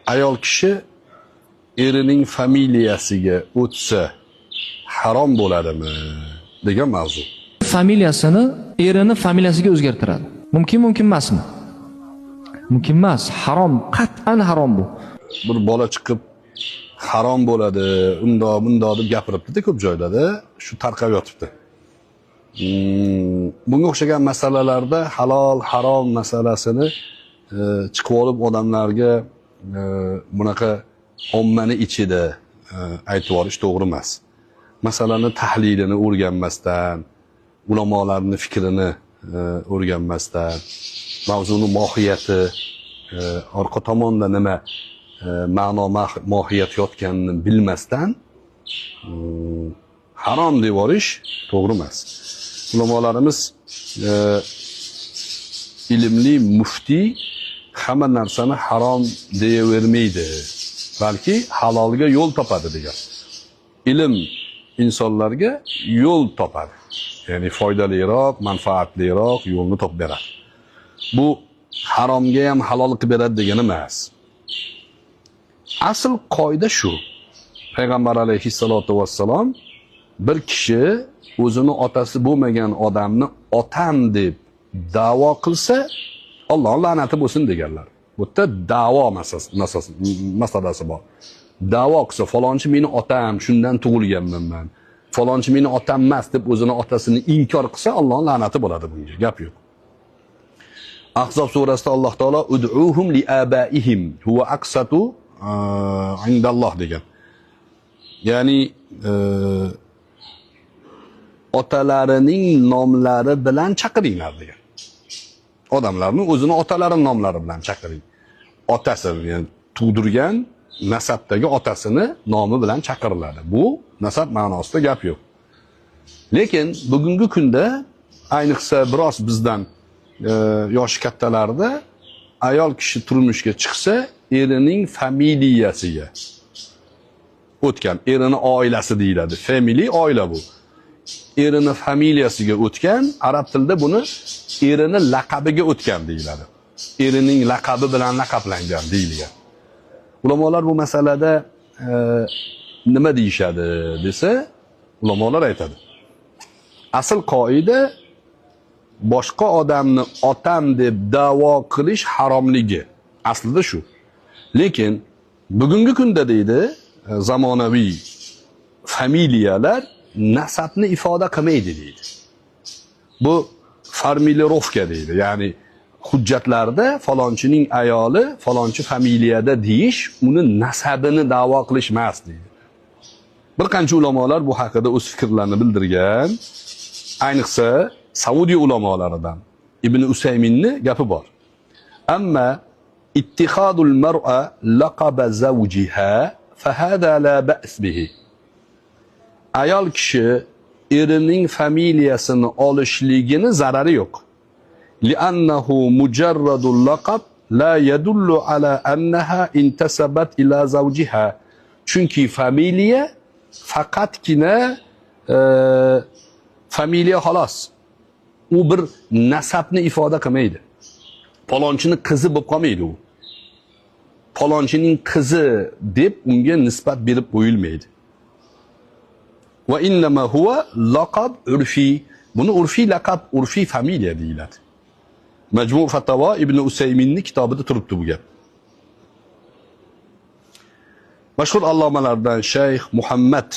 Ayol kishi erining familiyasiga o'tsa harom bo'ladimi degan mavzu. Familiyasini erini familiyasiga o'zgartiradi. Mumkin, mumkin emasmi? Mumkin emas, harom, qat'an harom bu. Bir bola chiqib harom bo'ladi, undoq bundoq deb gapiribdi-da ko'p joylarda, shu tarqab yotibdi. Bunga o'xshagan masalalarda halol harom masalasini chiqib olib odamlarga bunaqa ommani ichida aytib yuborish to'g'ri emas. Masalani tahlilini o'rganmasdan, ulamolarning fikrini o'rganmasdan, mavzuni mohiyati, orqa tomonda nima ma'no mohiyat yotganini bilmasdan harom deb yuborish to'g'ri emas. Ulamolarimiz ilmli muftiy hamma narsani harom deyavermaydi, balki halolga yo'l topadi degan. Ilm insonlarga yo'l topadi. Ya'ni foydaliroq, manfaatliroq yo'lni topib beradi. Bu haromga ham halol qilib beradi degani emas. Asl qoida shu. Payg'ambar alayhissalatu vassalom bir kishi o'zini otasi bo'lmagan odamni otam deb da'vo qilsa, Allohning la'nati bo'lsin deganlar. Bu yerda da'vo masalasi bor. Da'vo qilsa, falonchi meni otam, shundan tug'ilganman men. Falonchi meni otam emas deb o'zini otasini inkor qilsa, Allohning la'nati bo'ladi bunga. Gap yo'q. Ahzob surasida Alloh taolo ud'uhum liabaihim huwa aqsatu indalloh degan. Ya'ni otalarining nomlari bilan chaqiringlar degan. Odamlarni o'zini otalarining nomlari bilan chaqiring. Otasi, ya'ni tug'dirgan nasabdagi otasini nomi bilan chaqiriladi. Bu nasab ma'nosida gap yo'q. Lekin bugungi kunda ayniqsa biroz bizdan yoshi kattalarda ayol kishi turmushga chiqsa, erining familiyasiga o'tgan, erini oilasi deyiladi. Family oila bu. Erini familiyasiga o'tgan, arab tilida buni erini laqabiga o'tgan deyiladi. Erining laqabi bilan laqablangan deyilgan. Ulamolar bu masalada nima deyishadi desa, ulamolar aytadi. Asl qoida boshqa odamni otam deb da'vo qilish haromligi. Aslida shu. Lekin bugungi kunda deydi, zamonaviy familiyalar nasabni ifoda qilmaydi deydi. Bu formulirovka deydi. Ya'ni hujjatlarda falonchining ayoli falonchi familiyada deyish uni nasabini da'vo qilish emas deydi. Bir qancha ulamolar bu haqida o'z fikrlarini bildirgan. Ayniqsa Saudiya ulamolaridan Ibn Usayminni gapi bor. Amma ittihadul mar'a laqaba zawjiha fa hada la ba's bihi. Ayol kishi erining familiyasini olishligini zarari yo'q. Li'annahu mujarradul laqab la yadullu ala annaha intasabat ila zawjiha. Chunki familiya faqatgina familiya xolos. U bir nasabni ifoda qilmaydi. Falonchining qizi bo'lib qolmaydi u. Falonchining qizi deb unga nisbat berib qo'yilmaydi. Va innama huwa laqab urfi. Buni urfiy laqab, urfiy familiya deyiladi. Majmu' Fatavo Ibn Usayminning kitobida turibdi bu gap. Mashhur allomalardan Shayx Muhammad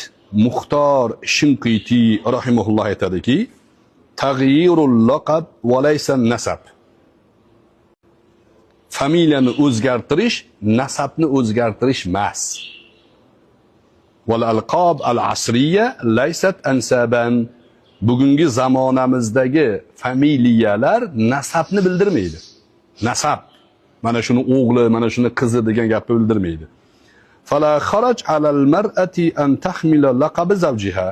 Muxtor Shinqiti rahimahulloh aytadiki, tag'yirul laqab va laysa nasab. Familiyani o'zgartirish nasabni o'zgartirish emas. Wal alqab al asriya laysat ansaban. Bugungi zamonamizdagi familiyalar nasabni bildirmaydi. Nasab mana shuni o'g'li, mana shuni qizi degan gapni bildirmaydi. Fala kharaj ala al mar'ati an tahmila laqab zawjiha.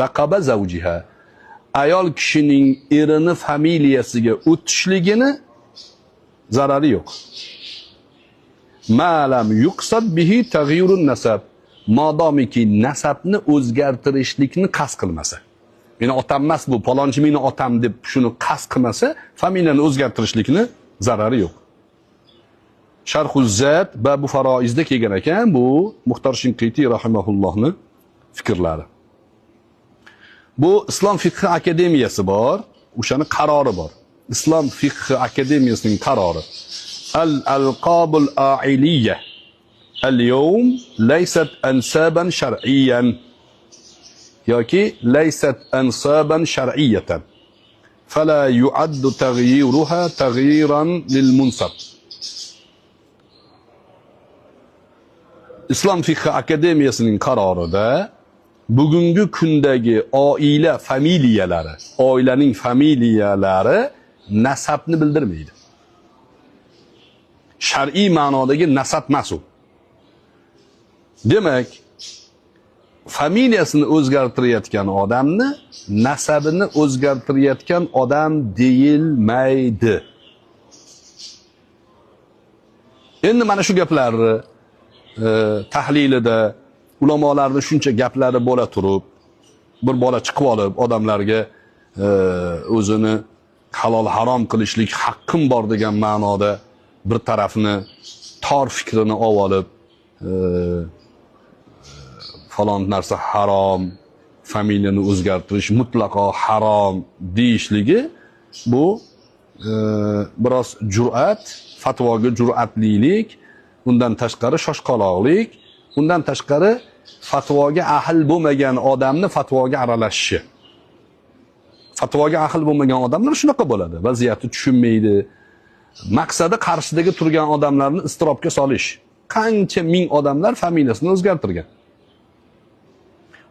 Laqaba zawjiha. Ayol kishining erini familiyasiga o'tishligini zarari yo'q. Ma lam yuqsad bihi tag'yirun nasab. Modomiki nasabni o'zgartirishlikni qasd qilmasa. Meni otam emas bu, falonchi meni otam deb shuni qasd qilmasa, familiyani o'zgartirishlikni zarari yo'q. Sharhuzzat Babu Faroizda kelgan ekan bu Muxtor Shinqiti rahimahullohni fikrlari. Bu Islom fiqhi akademiyasi bor, o'shani qarori bor. Islom fiqhi akademiyasining qarori. Al-alqabul ailiyya al-yawm laysat ansaban shar'iyyan yoki laysat ansaban shar'iyyatan fala yu'addu taghyiruha taghyiran lil munsab. Islom fiqhi akademiyasining qarorida bugungi kundagi oila familiyalari, oilaning familiyalari nasabni bildirmaydi. Shar'iy ma'nodagi nasab emas u. Demak, familiyasini o'zgartirayotgan odamni nasabini o'zgartirayotgan odam deyilmaydi. Endi mana shu gaplarni tahlilida ulamolarning shuncha gaplari bo'la turib, bir bola chiqib olib odamlarga o'zini halol harom qilishlik haqqim bor degan ma'noda bir tarafni tor fikrini olib falon narsa harom, familiyani o'zgartirish mutlaqo harom deyishligi bu biroz jur'at, fatvoga jur'atlilik, undan tashqari shoshqaloqlik, undan tashqari fatvoga ahil bo'lmagan odamni fatvoga aralashishi. Fatvoga ahil bo'lmagan odamlar shunaqa bo'ladi, vaziyatni tushunmaydi. Maqsadi qarshidagi turgan odamlarni iztirobga solish. Qancha ming odamlar familiyasini o'zgartirgan.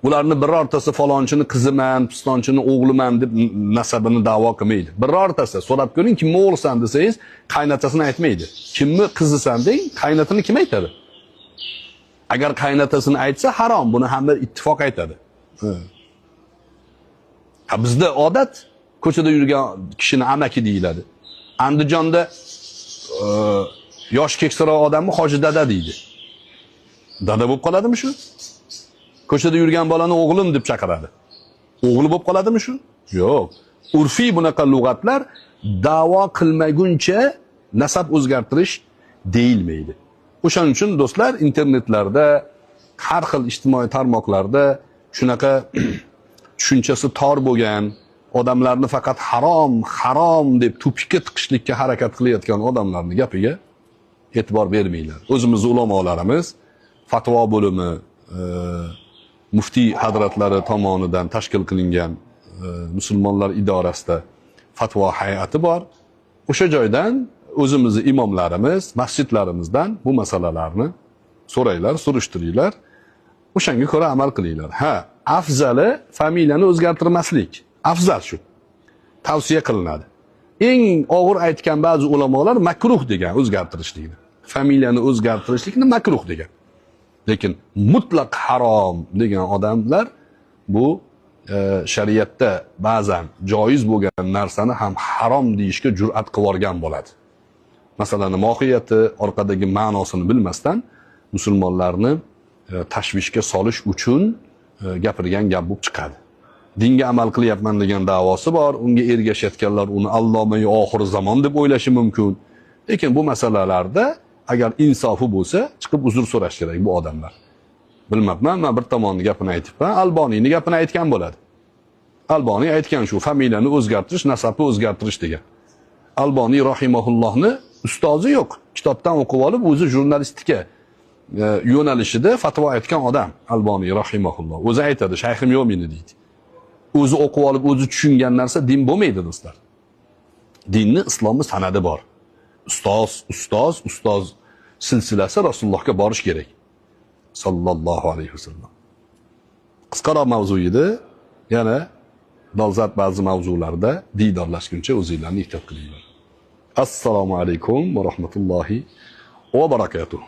Ularni birortasi falonchini qiziman, pistonchini o'g'liman deb nasabini da'vo qilmaydi. Birortasi so'rab ko'ring, kimni o'g'lisan desangiz, qaynotasini aytmaydi. Kimni qizisan deng, qaynotini kim aytadi? Agar qaynotasini aytsa harom, buni hamma ittifoq aytadi. Ha, bizda odat ko'chada yurgan kishini amaki deyiladi. Andijonda yosh keksaroq odamni hoji dada deydi. Dada bo'lib qoladimi shu? Ko'chada yurgan bolani o'g'lim deb chaqiradi. O'g'li bo'lib qoladimi shu? Yo'q. Urfiy bunaqa lug'atlar da'vo qilmaguncha nasab o'zgartirish deyilmaydi. O'shaning uchun do'stlar, internetlarda, har xil ijtimoiy tarmoqlarda shunaqa tushunchasi tor bo'lgan odamlarni faqat harom, harom deb tupikka tiqishlikka harakat qilayotgan odamlarning gapiga e'tibor bermanglar. O'zimiz ulamolarimiz fatvo bo'limi muftiy hazratlari tomonidan tashkil qilingan musulmonlar idorasida fatvo hay'ati bor. O'sha joydan o'zimizni imomlarimiz, masjidlarimizdan bu masalalarni so'ranglar, surishtiringlar. O'shanga ko'ra amal qilinglar. Ha, afzali familiyani o'zgartirmaslik. Afzal shu. Tavsiya qilinadi. Eng og'ir aytgan ba'zi ulamolar makruh degan o'zgartirishlikni. Familiyani o'zgartirishlikni makruh degan. Lekin mutlaq harom degan odamlar bu shariatda ba'zan joiz bo'lgan narsani ham harom deyishga jur'at qilib bo'ladi. Masalani mohiyati, orqadagi ma'nosini bilmasdan musulmonlarni tashvishga solish uchun gapirgan gap bo'lib chiqadi. Dinga amal qilyapman degan da'vosi bor, unga ergashayotganlar uni allomai oxir zamon deb o'ylashi mumkin. Lekin bu masalalarda agar insofi bo'lsa, chiqib uzr so'rash kerak bu odamlar. Bilmabman, men bir tomonni gapini aytibman, Alboniyning gapini aytgan bo'ladi. Alboniy aytgan shu familiyani o'zgartirish, nasabni o'zgartirish degan. Alboniy rahimahullohni ustozi yo'q. Kitobdan o'qib olib, o'zi jurnalistika yo'nalishida fatvo aytgan odam Alboniy rahimahulloh. O'zi aytadi, shayxim yo'q meni deydi. O'zi o'qib olib, o'zi tushungan narsa din bo'lmaydi do'stlar. Dinni islomni sanadi bor. Ustoz, ustoz, ustoz silsilasi Rasulullohga borish kerak. Sallallohu alayhi vasallam. Qisqaroq mavzu edi. Yana dolzarb ba'zi mavzularda diydorlashguncha o'zingizlarni ehtiyot qilinglar. Assalomu alaykum va rahmatullohi va barakatuh.